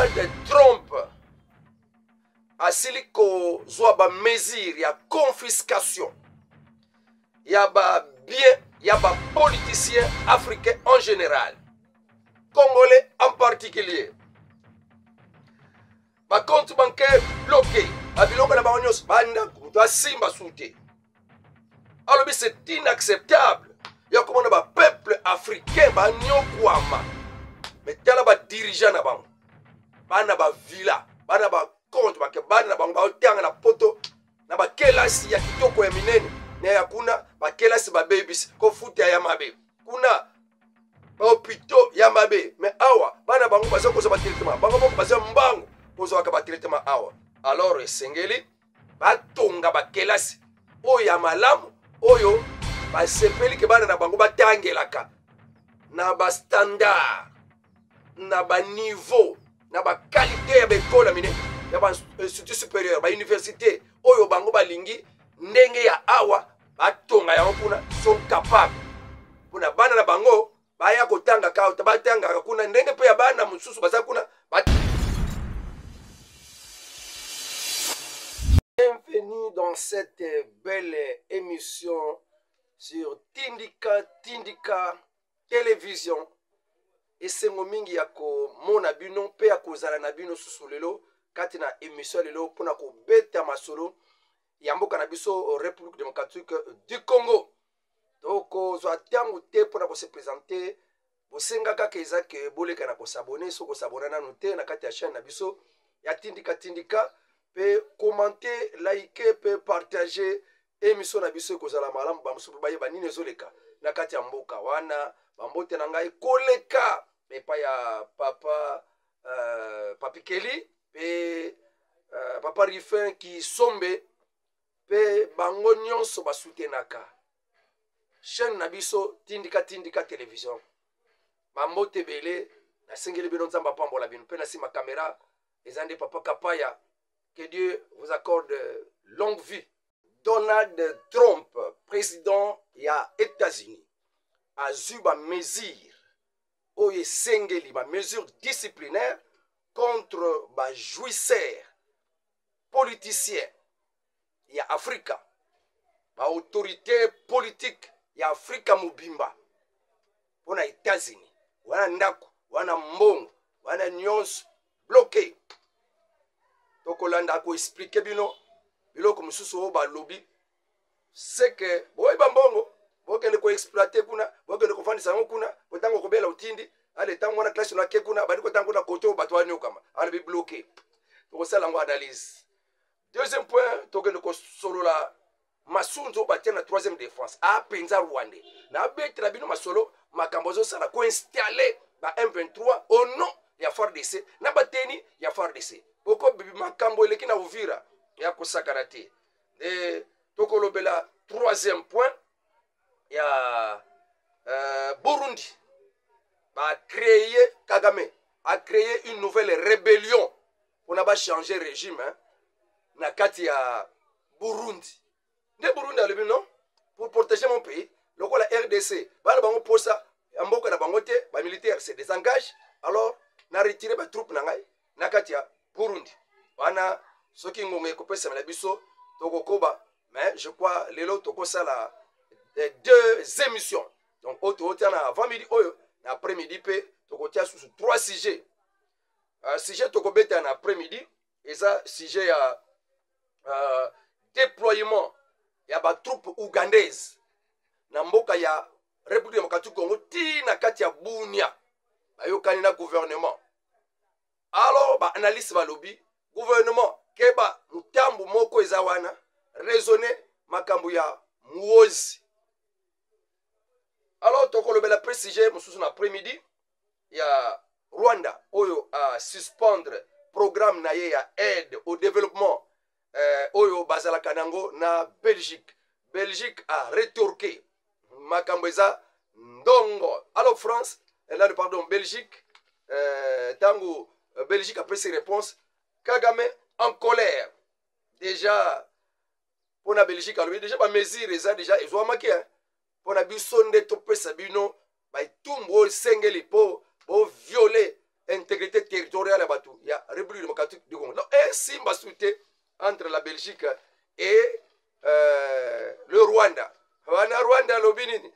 Donald Trump asili kozwa bamesure ya confiscation ya babien ya bapoliticien africain en général, congolais en particulier, bacompte bancaire bloqué, babiloko na bango nyonso, bandako, moto asimba su te. Alobi c'est inacceptable ya komona bapeuple africain banyokwama, me tala badirigeant na bango, bana bavilla, bana bacompte bake, bana na bango baotanga na poto na bakelasi ya kitoko ya minene, na ya kuna bakelasi babebisi kofuta ya mabe, kuna bahopitau ya mabe, me awa bana bango baza kozwa batraitement, bango moko baza mbangu kozwaka batraitement awa. Alors esengeli batonga bakelasi oyo ya malamu, oyo basepeli ke bana na bango batangelaka na bastandard, na baniveau, na bakalite ya baekole ya minene, ya bainstitut supérieur, bauniversité oyo bango balingi ndenge ya awa, batonga yango kuna. Sont capable mpona bana na bango baya kotanga kaka, batangaka kuna ndenge mpe ya bana mosusu baza kuna. Bienvenue dans cette belle émission sur Tindika Tindika Télévision. Esengo mingi ya komona bino mpe ya kozala na bino susu lelo kati na émission lelo mpona kobeta masolo ya mboka na biso République démocratique du Congo. Tokozwa ntango te mpona kose présenter. Bosenga kaka eza ke boleka na kosabone soki kosabona nanu te na kati ya chaîne na biso ya Tindika Tindika, mpe commente, like mpe partage émission na biso. Ekozala malamu bamosusu mpe bayeba nini ezoleka na kati ya mboka wana. Bambote na ngai koleka epai ya papa Papi Keli mpe papa Rifin Kisombe mpe bango nyonso basutenaka chaîne na biso Tindika Tindika Télévision. Bambote ebele nasengeli bino, Nzambe apambola bino. Mpe na nsima kamera eza nde papa Kapaya. Que Dieu vous accorde longue vie. Donald Trump, président ya États-Unis, azwi bamesure oyo esengeli, bamesure disciplinaire contre bajouisseur politicien ya Afrika, baautorité politique ya Afrika mobimba. Mpona États-Unis wana, ndako wana, mbongo wana nyonso bloqué. Tokolanda koexpliquer bino biloko mosusu oyo balobi seke boyeba mbongo bokende koexploiter kuna, bokende kofandisa yango kuna, po ntango okobela otindi ale ntango wana classe nake kuna, bandi kotanga kuna kote oyo bato banyokama. Alobi bloqué, tokosala yango analyse. Deuxième point, tokende kosolola Masunzu oyo batia na troisième défense apenza rwandais. Nabetela bino masolo makambo azosala koinstaller ba M23 au nom ya FARDC na bateni ya FARDC. Boko makambo eleki na Uvira ya kosakana te. E tokolobela troisième point ya Burundi. Bacréer, Kagame a créé une nouvelle rébellion mpona bachanger régime, hein, na kati ya Burundi. Nde Burundi alobi non, pour protéger mon pays, lokola RDC bana bango posa ya mboka na bango te, bamilitaire se désengage, alors na retire batroupe na ngai na kati ya Burundi wana. Soki ngonga ekopesamela biso, tokokoba, mais je crois lelo tokosala deux émissions. Donc oyo tokotia na avant midi, oyo na après midi mpe tokotia susu trois sujets. Sujet tokobeta na après midi eza sujet ya déploiement ya batroupe ougandaise na mboka ya République démocratique Congo ti na kati ya Bunia. Bayokani na gouvernement. Alors baanalyste balobi gouvernement keba, motambu moko eza wana, raisonne makambo ya Muozi. Alors tokolobela mpe sujet mosusu na après midi ya Rwanda oyo a suspendre programme na ye ya aide au développement oyo bazalaka nango na Belgique. Belgique a rétorqué, makambo eza ndongo. Alors France là, pardon, Belgique, ntango Belgique apesi réponse, Kagame en colère déjà mpona Belgique. Alobi déjà bamesure eza déjà ezwamaki mpona biso nde topesa bino baetumbu oyo esengeli mpo boviole intégrité territoriale ya bato ya République démocratique du Congo. Donc esimba su te entre la Belgique et le Rwanda. Wana Rwanda alobi nini?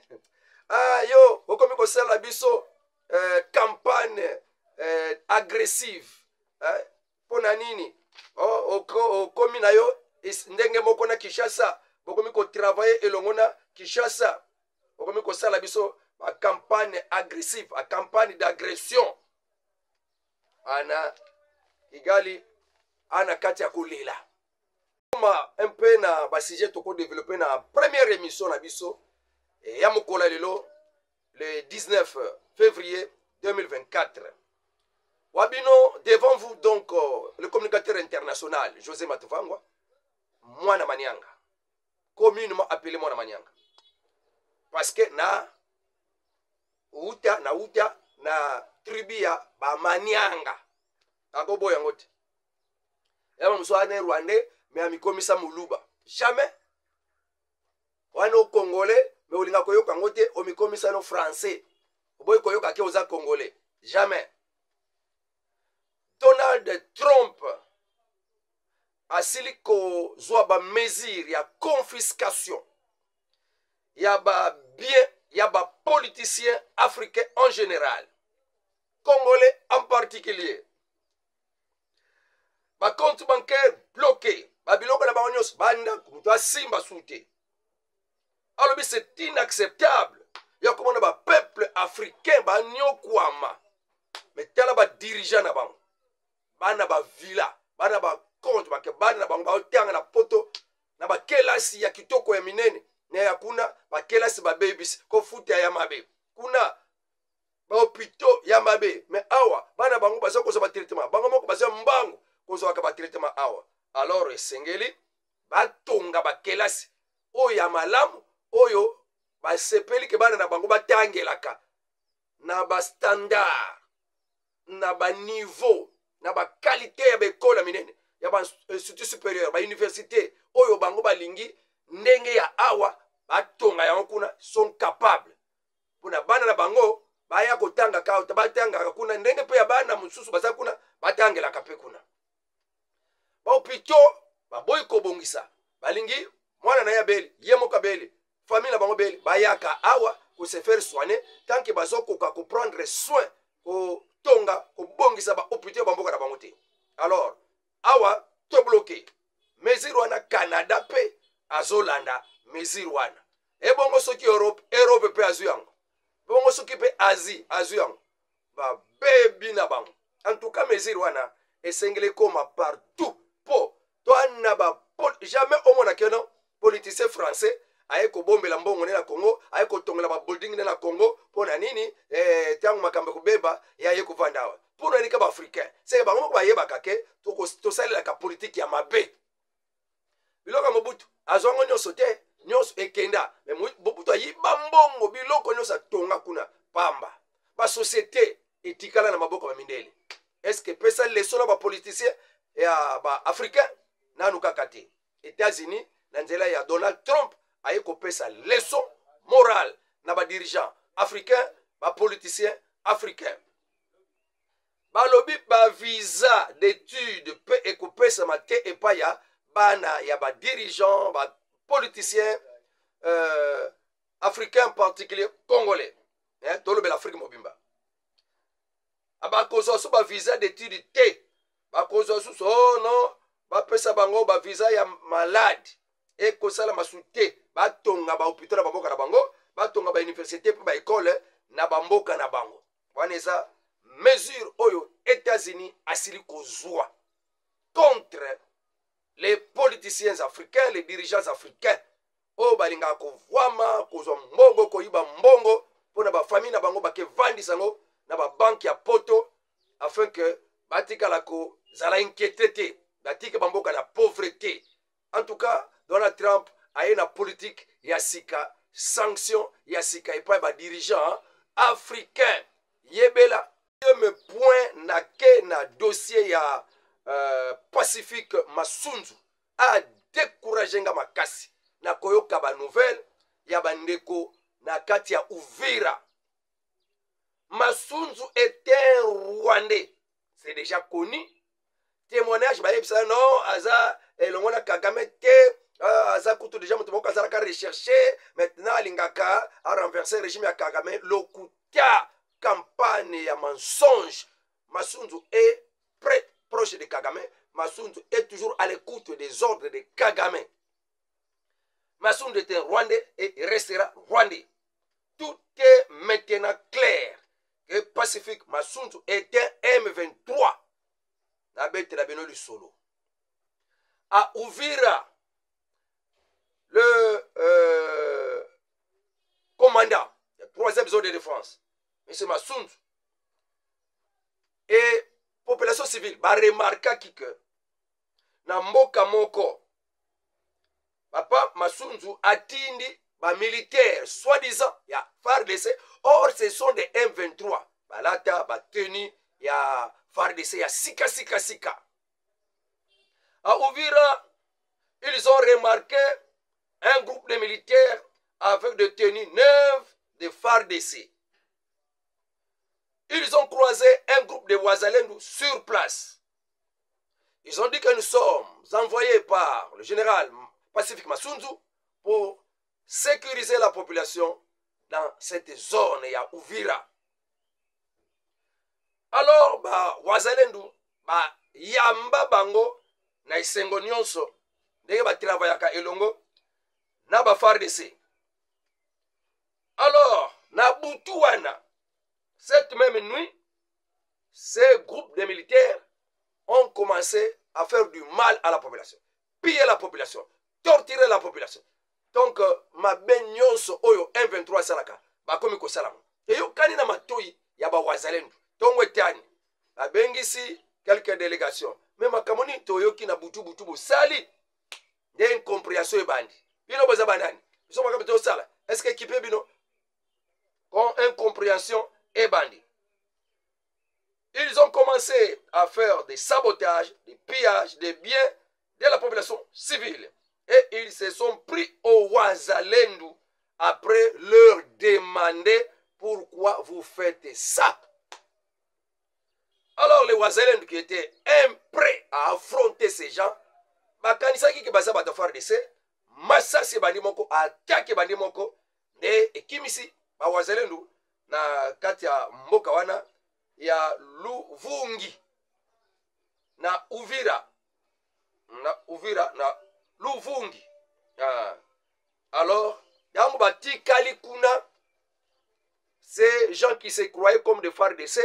Ah, yo okomi kosala biso campagne agressive, eh? Mpo na nini okomi na yo ndenge moko na Kinshasa, bokomi kotravaille elongo na Kinshasa, okomi kosala biso bacampagne agressive, bacampagne d'agression. Ana Kigali ana kati ya kolela koma un peu na basujet tokodéveloppe na première émission na biso ya mokolo ya lelo, le 19 février 2024. Wabino devant vous donc, le communicateur international José Matuvangwa Mwana Manianga, communément appelé Mwana Manianga, parce que na uta na tribu ya Bamanianga. Akoboya yango te. Yaba mosusu wana Rwandais, mais amikomisa Moluba. Jamais wana o Congolais, mais olinga koyoka yango te, omikomisa no Français, oboyi koyoka ke oza Congolais. Jamais. Donald Trump asili kozwa bamesure ya confiscation ya babien ya bapoliticien africain en général, Congolais en particulier. Bacompte bancaire bloqué, babiloko na bango nyonso, bandako, moto asimba su te. Alobi c'est inacceptable ya komona bapeuple africain banyokwama, mais tala badirigeant na bango, bana bavilla, bana bacompte bake, bana na bango baotanga na Poto na bakelasi ya kitoko ya minene, na ya kuna bakelasi babebisi, kofuta ya mabe kuna, bahôpitaux ya mabe, mais awa bana bango baza kozwa batraitement, bango moko baza mbangu kozwaka batraitement awa. Alors esengeli batonga bakelasi oyo ya malamu, oyo basepeli ke bana na bango batangelaka na bastandard, na baniveau, na baqualité ya baekole ya minene, ya bainstitut supérieur, bauniversité oyo bango balingi ndenge ya awa, batonga yango kuna. Sont capable mpona bana na bango baya kotangaka, batangaka kuna ndenge mpe ya bana mosusu baza kuna batangelaka mpe kuna. Bahôpitaux baboyi kobongisa, balingi mwana na ye abeli, ye moko abeli, famille na bango beli, bayaka awa kose faire soigner, tant que bazokoka koprendre soin kotonga, kobongisa bahôpitaux ya bamboka na bango te. Alors awa tobloquer mesure wana. Canada mpe azolanda mesure wana. Ebongo soki Europe, Europe mpe azwi yango, bongo soki mpe Asie azwi yango, babebi na bango. En tout cas mesure wana esengeli ekóma partout, mpo toana ba jamais omona keno politicien français aye kobombela mbongo nde na Congo, aye kotongela babuilding nde na Congo. Mpo na nini? Ntango makambo ekobeba, ye aye kovanda awa. Mpo na nini ka baafricain seke bango moko bayebaka ke tosalelaka politike ya mabe? Biloko ya Mobutu azwango nyonso te, nyonso ekenda. Mais Mobutu ayiba mbongo, biloko nyonso atonga kuna pamba, basociété etikala na maboko ya bamindele. Est-ce epesa leçon na bapoliticien ya baafricain? Nanu kaka te. États-Unis na nzela ya Donald Trump aye kopesa leçon morale na badirigeant africain, bapoliticien africain. Balobi bavisa d'étude mpe ekopesama te epai ya bana ya badirigeant, bapoliticien africain, particulier congolais, eh, tolobela Afrique mobimba. Bakozwa so bavisa d'étude te, bakozwa susu, oh non, bapesa bango bavisa ya malade, ekosalama su te. Batonga bahôpitaux na bamboka na bango, batonga bauniversité mpe baekole na bamboka na bango. Wana eza mesure oyo États-Unis asili kozwa contre les politiciens africains, les dirigeants africains oyo balingaka kovwama, kozwa mbongo, koyiba mbongo mpona bafamille na bango, bakevandisa yango na babanke ya Poto afin que batikala kozala inquiété te, batika bamboka na pauvreté. En tout cas Donald Trump aye na politique ya sika, sanction ya sika epai badirigeant africain. Yebela deuxième point na ke na dossier ya Pacifique Masunzu adécourage nga makasi na koyoka banouvelle ya bandeko na kati ya Uvira. Masunzu est un Rwandais, c'est déjà connu. Témoignage bayebisa non, aza elongo na Kagame te, aza kutu déjà moto moko azalaka recherché, maintenant alingaka arenverser régime ya Kagame. Lokuta, campagne ya mensonge. Masunzu est près, proche de Kagame. Masunzu est toujours à l'écoute des ordres de Kagame. Masunzu est un Rwandais et restera Rwandais. Tout est maintenant clair que Pacifique Masunzu est un M23. Nabetela bino lisolo. À Uvira, le commandant la troisième zone de défense, M. Masunzu, et population civile baremarkaki que na mboka moko, papa Masunzu atindi bamilitaire soi-disant ya FARDC, or ce sont des M23, balata batenue ya FARDC ya sika sika sika. À Uvira, ils ont remarqué un groupe de militaires avec des tenues neuves de FARDC. Ils ont croisé un groupe de Wazalendo sur place. Ils ont dit que nous sommes envoyés par le général Pacifique Masunzu pour sécuriser la population dans cette zone ya Uvira. Alors, ba Wazalendo, ba yamba bango na esengo nyonso, ndenge batravaillaka elongo na ba FARDC. Alors, na butu wana, cette même nuit, ces groupes de militaires ont commencé à faire du mal à la population, piller la population, torturer la population. Donc, mabe nyonso oyo M23 asalaka, bakomi kosala. Eyokani na matoi ya ba Wazalendo. Tongo etani, babengisi quelques délégations. Mais makambo nini toyoki na butu butu bosali? Nde incompréhension ebandi. Bino boza banani? Biso makambo tosala. Est-ce que équipé bino? Quand incompréhension ebandi, ils ont commencé à faire des sabotages, des pillages des biens de la population civile. Et ils se sont pris au Wazalendo après leur demander: pourquoi vous faites ça? Alors les Wazalendo, qui étaient imprêts à affronter ces gens, bakanisaki ke baza bato FARDC, masasi ebandi moko, attaque ebandi moko, nde ekimisi bawazalendo na kati ya mboka wana ya Luvungi na Uvira, na Uvira, na Luvungi. Ah. Alors yango batikali kuna, ces gens qui se croyaient comme des FARDC,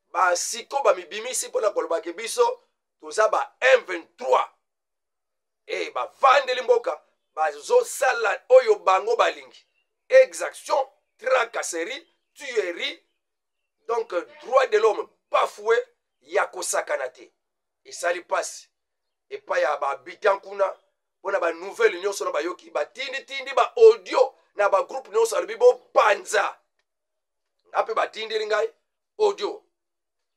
basiko bamibimisi mpona kolobaki biso toza ba M23 e bavandeli mboka, bazosala oyo bango balingi: exaction, tracasserie, tuerie. Donc droit de l'homme bafoué ya kosakana te. Esali mpasi epai ya bahabitant kuna mpona banouvelle nyonso na bayoki, batinditindi baaudio na bagroupe nyonso, alobi bopanza. Nga mpe batindeli ngai audio.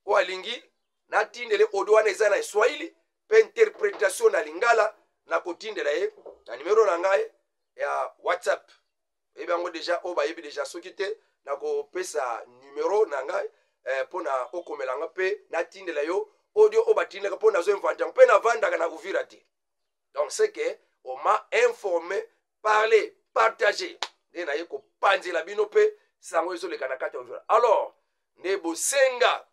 Oyo alingi natindele audio wana, eza na Swahili mpe interprétation na Lingala, nakotindela ye na nimero na ngai ya WhatsApp. Oyebi yango déjà, oyo bayebi déjà. Soki te, nakopesa numero na ngai mpo na okomela nga mpe natindela yo audio oyo batindaka, mpo nazo inventer yango mpe navandaka na Uvira te. Donc c'est que on m'a informé, parlé, partagé, nde naye kopanzela bino mpe sango ezoleka na kati ya Uvira. Alors nde bosenga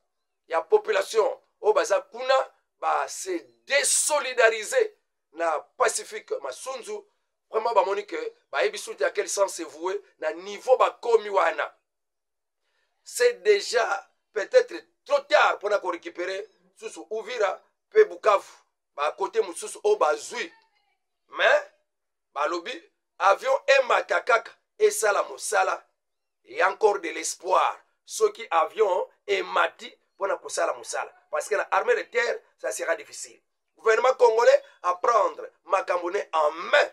ya population oyo baza kuna base désolidariser na Pacifique Masunzu. Vraiment bamoni ke bayebi suti à quel sens se vouer na niveau bakomi wana. C'est déjà peut-être trop tard mpona korécupérer susu Uvira mpe Bukavu, bakote mosusu oyo bazwi. Mais balobi avion emata kaka, esala mosala. Ya encore de l'espoir soki avion emati mpona kosala mosala, parce que na armée de terre, ça sera difficile. Gouvernement congolais à prendre makambo ne en main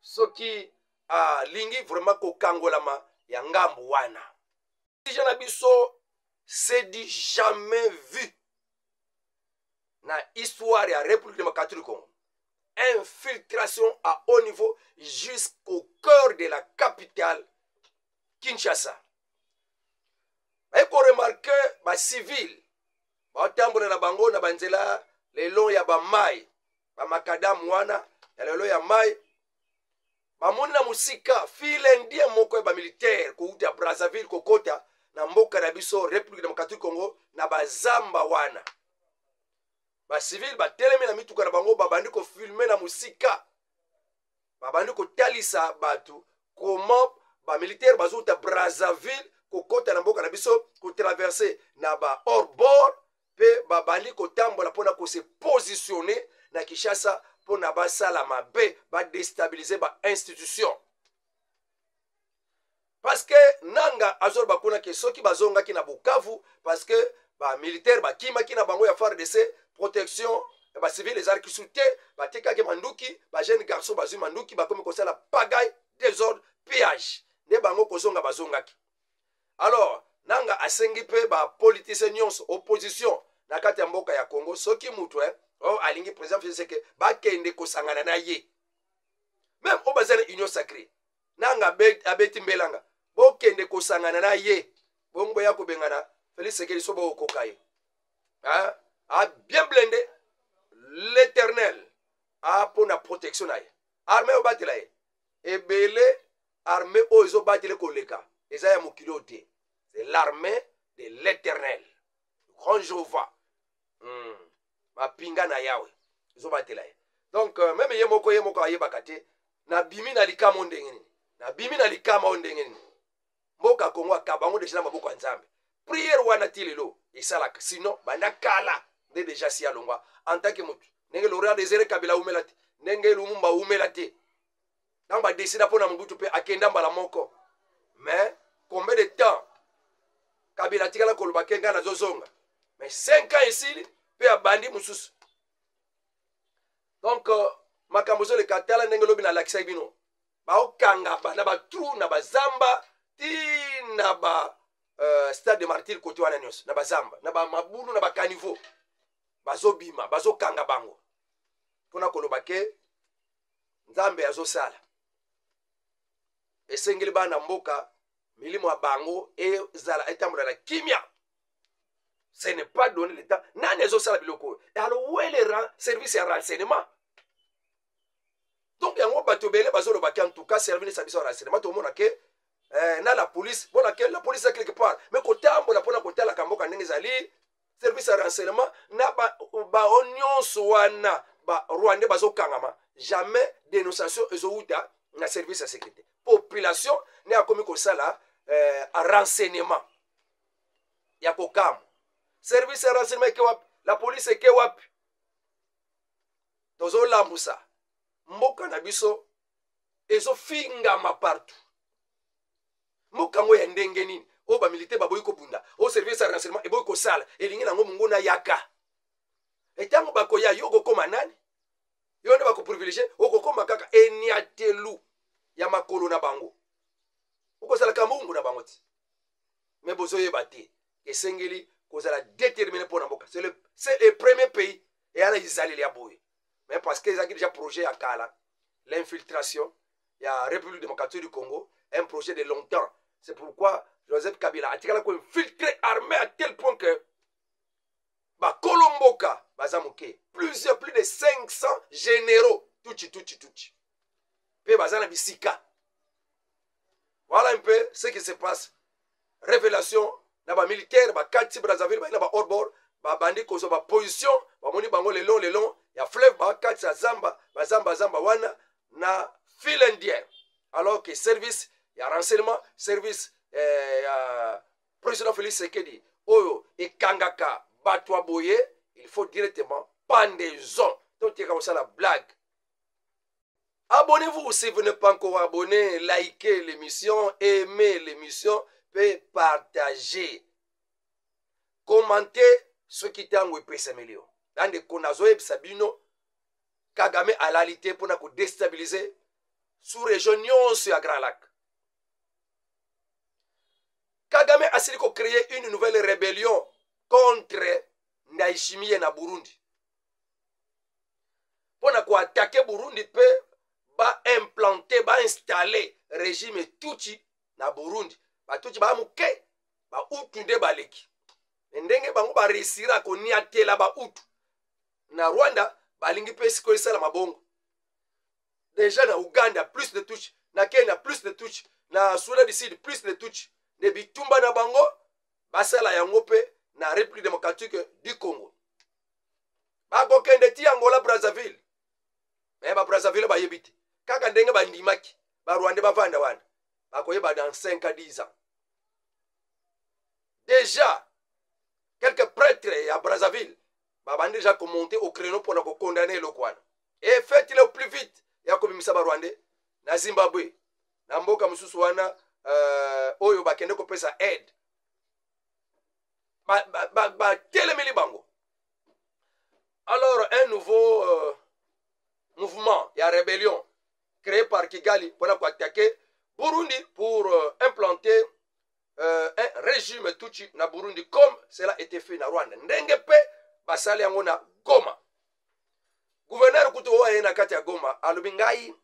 soki alingi vraiment kokangolama ya ngambu wana. Déjà na biso, c'est du jamais vu na histoire ya République démocratique du Congo: infiltration à haut niveau jusqu'au cœur de la capitale Kinshasa. Baye koremarquer bacivile. Baotambola na bango na banzela lelo ya bamai, bamakadamu wana ya lelo ya mai. Bamoni na mosika file indien moko ya bamilitaire kouta Brazzaville kokota na mboka na biso République démocratique Congo na bazamba wana. Bacivile batelemi na mituka na bango, babandi kofilme na mosika, babandi kotalisa bato comment bamilitaire bazouta Brazzaville kokota na mboka na biso, kotraverse na ba hors bord, mpe babandi kotambola mpona kose positionner na Kinshasa mpona basala mabe, badestabilize bainstitution. Parce que Nanga azoloba kuna ke soki bazongaki na Bukavu, parce que bamilitaire bakimaki na bango ya FARDC, protection ya bacivile ezalaki su te, batikaki manduki, bajeune garçon bazwi manduki, bakomi kosala pagaille, désordre, pillage, nde bango kozonga bazongaki. Alors Nanga asengi mpe bapoliticien nyonso, opposition na kati ya mboka ya Congo, soki mutu oyo alingi président Félix, bakende kosangana na ye, même oyo baza na Union sacrée. Nanga abeti mbelanga, bokende kosangana na ye, bongo boya kobengana Félix Tshisekedi so bokokoka ye. A bien blindé l'Éternel a mpona protection na ye. Armée obatela ye ebele, armée oyo ezobatela koleka eza ya mokili oyo te, c'est l'armée de l'Éternel, grand Jéhovah. Mapinga na Yawe ezobatela ye. Donc même ye moko ayebaka te nabimi na likama ndenge nini, nabimi na likama oyo ndenge nini. Mboka Kongo akaba yango deja na maboko ya Nzambe. Prière wana ti lelo esalaka, sinon banda kala nde deja si alongwa en tant que motu, ndenge Laurent Désiré Kabila aumela te, ndenge Lumumba aumela te, ntango badesida mpo na Mobutu mpe akenda mbala moko. Mais combien de temps Kabila atikala koloba ke ngai nazozonga? Mais 5 ans esili mpe abandi mosusu. Donc makambo ezoleka, tala ndenge lobi nalakisaki bino, baokanga na batrou na bazamba ti na ba stade de Martyr, kote wana nyonso na bazamba, na bamabulu, na bacaniveau, bazobima, bazokanga bango mpona koloba ke Nzambe azosala. Esengeli bana mboka, milimo ya bango ezala etambola na kimia. Ce n'est pas donné le temps. Nani azosala biloko oyo? Alors où est le service ya renseignement? Donc yango bato ebele bazolobaki, en tout cas service ya biso ya renseignement, tomona ke na la police, bona ke la police ya quelque part, mais kotambola mpona kotalaka mboka ndenge ezali, service ya renseignement na bao nyonso wana barwandais bazokangama, jamais dénonciation ezowuta na service ya sécurité. Population nde akomi kosala renseignement ya kokamwa. Service ya renseignement eke wapi? La police eke wapi? Tozolambusa mboka na biso, ezofingama partout. Mboka yango ya ndenge nini oyo bamilitaire baboyi kobunda, oyo service ya renseignement eboyi kosala? Elingi nango monguna yaka. Etango bakoya, yo okokóma nani? Yo nde bakoprivilégie, okokóma kaka eniatelu ya makolo na bango, okozalaka mbungu na bango ti. Me bozoyeba te, esengeli kozala déterminé mpo na mboka. C'est le premier pays eya na ezaleli ya boye, mais parce que ezalaki déjà projet ya kala, l'infiltration ya République démocratique du Congo, un projet de longtemps. C'est pourquoi Joseph Kabila atikala koinfiltre armée à tel point que bakolo mboka baza moke, plusieurs, plus de 500 généraux tutsi, tutsi, tutsi, mpe baza na bisika. Voilà un peu ce qui se passe. Révélation na bamilitaire bakati Brazzaville, bai na bahors-bord, babandi kozwa baposition, bamoni bango lelo ya fleuve, bakati ya zamba, bazamba zamba wana na file indien, alors que service ya renseignement, service ya président Félix Tshisekedi oyo ekangaka bato ya boye, il faut directement pendaison. Totika kosala blague. Abonnez-vous si vous n'êtes pas encore abonné, likez l'émission, aimez l'émission, pe partagez. Commentez soki ntango epesameli yo. Bandeko, nazoyebisa bino, Kagame alali te mpona kodestabilize sous région nyonso ya Grand Lac. Kagame asili kocréer une nouvelle rébellion contre Ndayishimiye na Burundi mpona koattaquer Burundi mpe baimplanter, bainstaller régime tutsi na Burundi. Batutsi baa moke, Bahutu nde baleki. Ndenge bango baresira koniatela Bahutu na Rwanda, balingi mpe sikoyo esalama bongo déjà na Uganda, plus de Tutsi, na Kenya, plus de Tutsi, na Soudan du Sud, plus de Tutsi. Nde bitumba na bango basala yango mpe na République démocratique du Congo. Bakokende ti Angola, Brazzaville, me Babrazzaville bayebi te. Kaka ndenge bandimaki Barwandais bavanda wana, bakoyeba dans 5 à 10 ans. Déjà quelques prêtres ya Brazzaville babandi déjà komonter au créneau mpona kocondamner eloko wana. Et faites-le plus vite ya kobimisa Barwandais na Zimbabwe, na mboka mosusu wana oyo bakende kopesa aide, batelemeli ba, ba, bango. Alors un nouveau mouvement ya rébellion créé par Kigali mpona koattaquer Burundi pour implanter un régime tutsi na Burundi, comme cela était fait na Rwanda. Ndenge mpe basali yango na Goma. Gouverneur kutu oyo aye na kati ya Goma alobi: "Ngai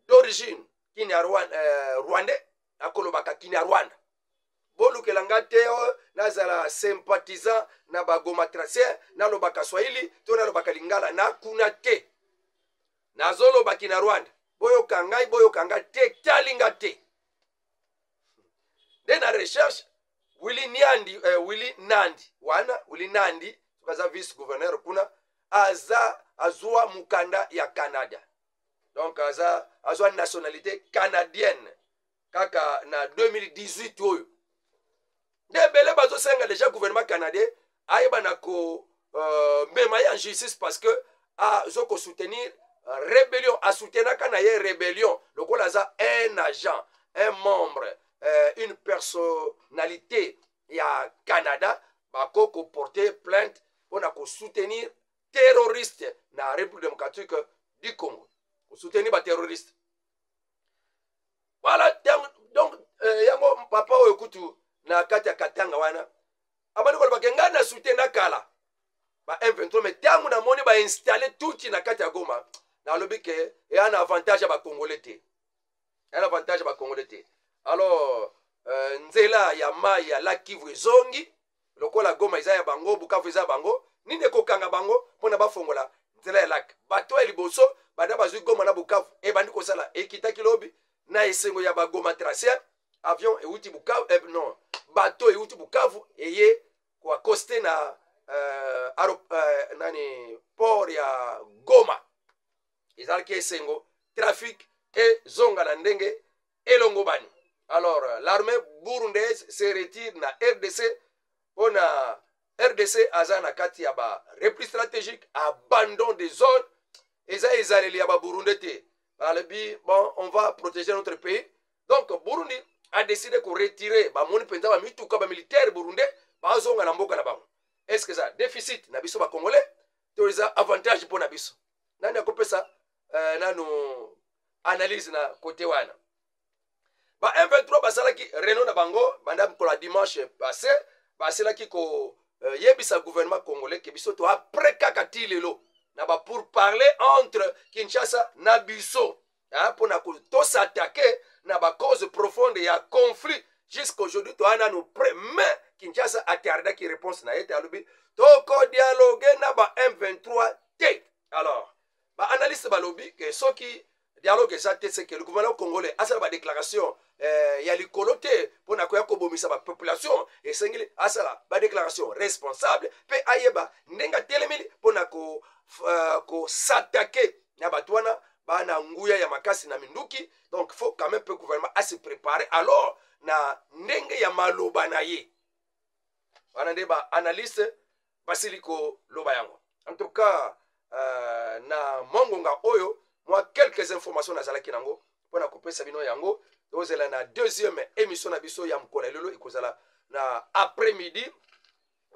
d'origine Kinyarwanda, rwandais, akolobaka Kinyarwanda. Bolukela nga te nazala sympathisant na Bagomatracien, nalobaka Swahili to nalobaka Lingala na kuna te. Nazoloba Kinyarwanda. Boyoka ngai, boyoka nga te, talinga te." Nde na recherche Willy Niandi, Willy Nandi wana, Willy Nandi soki aza vice gouverneur kuna, aza azwa mokanda ya Canada. Donc aza azwa nationalité canadienne kaka na 2018. Oyo nde ebele bazosenga déjà gouvernement canadien ayeba na komema ye en justice, parce que azo kosoutenir rébellion, asoutenaka na ye rébellion. Lokola aza un agent, un membre, une personnalité ya Canada, bako koporter plainte mpona kosoutenir terroriste na République démocratique du Congo, kosoutenir baterroriste. Voilà. Donc yango papa oyo kutu na kati ya Katanga wana abandi kolobaka: "Ngai na soutien na kala ba M23, mais ntango namoni bainstaller Tutsi na kati ya Goma, nalobi ke eya na avantage ya Bacongolais te, eya na avantage ya Bacongolais te." Alors nzela ya mai ya lac Kivu ezongi. Lokola Goma eza ya bango, Bukavu eza ya bango, nini ekokanga bango mpona bafongola nzela ya lac? Bato ya liboso banda bazwi Goma na Bukavu, ebandi kosala, ekitaki lobi na esengo ya Bagomatracien. Avion euti Bukavu, non, bato euti Bukavu eye koaccoster na nani, port ya Goma. Ezalaki esengo, trafic ezonga na ndenge elongo bani. Alors l'armée burundaise se retire na RDC mpona RDC aza na kati ya barepli stratégique, abandon des zones. Eza ezaleli ya Baburundais te. Balobi: "Bon, on va protéger notre pays." Donc Burundi a décidé koretirer. Bamoni mpenza bamituka, bamilitaire burundais bazonga na mboka na bango. Est ce que eza déficit na biso Bacongolais to eza avantage mpo na biso? Nani akopesa nanu analyse na côté wana? Ba M23 basalaki réunion na bango banda mokolo ya dimanche passé. Baselaki koyebisa gouvernement congolais ke biso to après kaka ti lelo na bapourparler entre Kinshasa na biso mpona tos'attaquer na bacause profonde ya conflit. Jusqu'aujourd'hui toya nanu prêt, mais Kinshasa atardaki réponse na ye te. Alobi tokodialoguer na ba M23 te. Alors baanalyste balobi ke soki dialogue eza te, c'est que le gouvernement congolais asala badéclaration ya likolo te mpona koya kobomisa bapopulation. Esengeli asala badéclaration responsable mpe ayeba ndenge atelemeli mpona kos'attaquer na bato wana bana nguya ya makasi na minduki. Donc faut quand même mpe gouvernement ase préparer alors na ndenge ya maloba na ye wana. Nde baanalyste basili koloba yango. En tout cas na mongonga oyo, mwa quelques informations nazalaki nango mpona kopesa bino yango. Tozela na deuxième émission na biso ya mokolo ya lelo, ekozala na après midi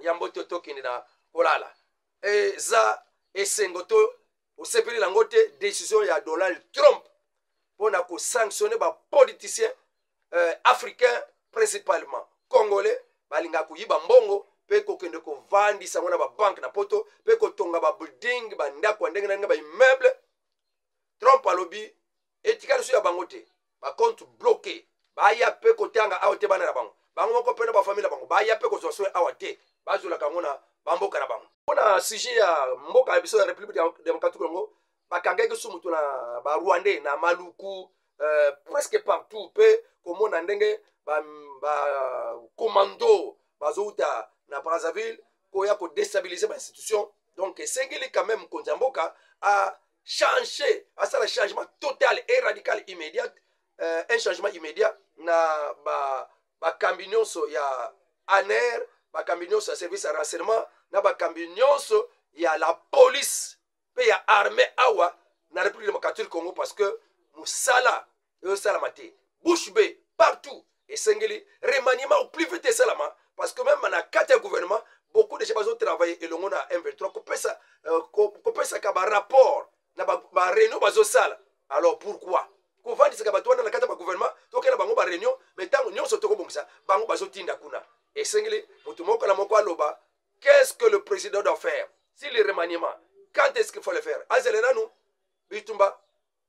yambo to tokende na kolala. Eza esengo to osepeli nango te, décision ya Donald Trump mpona kosanctionner bapoliticien africain, principalement congolais, balingaka koyiba mbongo mpe kokende kovandisa yango na babanke na Poto mpe kotonga babuilding, bandako ya ndenge na ndenge, baimmeuble. Trump alobi etikali so ya bango te, bacompte bloqué, baya mpe kotanga awa te. Bana na bango, bango moko mpe na bafamille na bango, baya mpe kozwa so awa te. Bazwelaka yango na bamboka na bango. Mpo na sujet ya mboka ya biso ya République démocratique Congo, bakangaki su moto na Barwandais na Maluku, presque partout, mpe komona ndenge bacommando ba bazouta na Brazzaville koya kodestabilize bainstitution. Donc esengeli quand même mokonzi ya mboka achange, asala changement total et radical immédiat, un changement immédiat na bakambi ba nyonso ya ANR, bakambi nyonso ya service ya renseignement, na bakambi nyonso ya la police mpe ya armée awa na République démocratique Congo, parce que mosala ezosalama te, bouche bée partout. Esengeli remaniement au plus vite esalama, parce que même na kati ya gouvernement, beaucoup de gens bazotravaille elongo na M23, kopesa kopesaka barapport na baréunion bazosala. Alors pourquoi kovandisaka bato wana na kati ya bagouvernement? Tokenda bango baréunion, mais ntango nyonso tokobongisa, bango bazotinda kuna. Esengeli moto moko na moko aloba qu'est-ce que le président doit faire. Si le remaniement, quand est-ce qu'il faut le faire? Azele nanu bitumba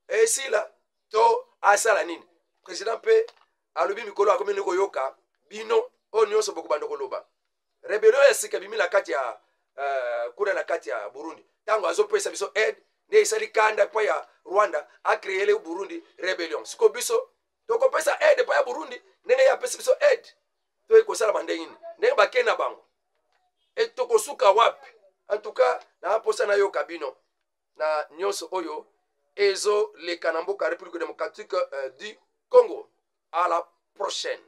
esila to asala nini? Président mpe alobi mikolo akomi nde koyoka bino oyo nyonso bokobanda koloba rébellion ya sika bimi na kati ya kuna na kati ya Burundi. Ntango azopesa biso aide, nde esali kanda mpo ya Rwanda acréele Burundi rébellion. Siko biso tokopesa aide mpo ya Burundi ndenge ye apesi biso aide, to ekosalama ndenge nini? Ndenge bakei na bango e, tokosuka wapi? En tout cas, na mposa nayoka bino na nyonso oyo ezoleka na mboka République démocratique du Congo. À la prochaine.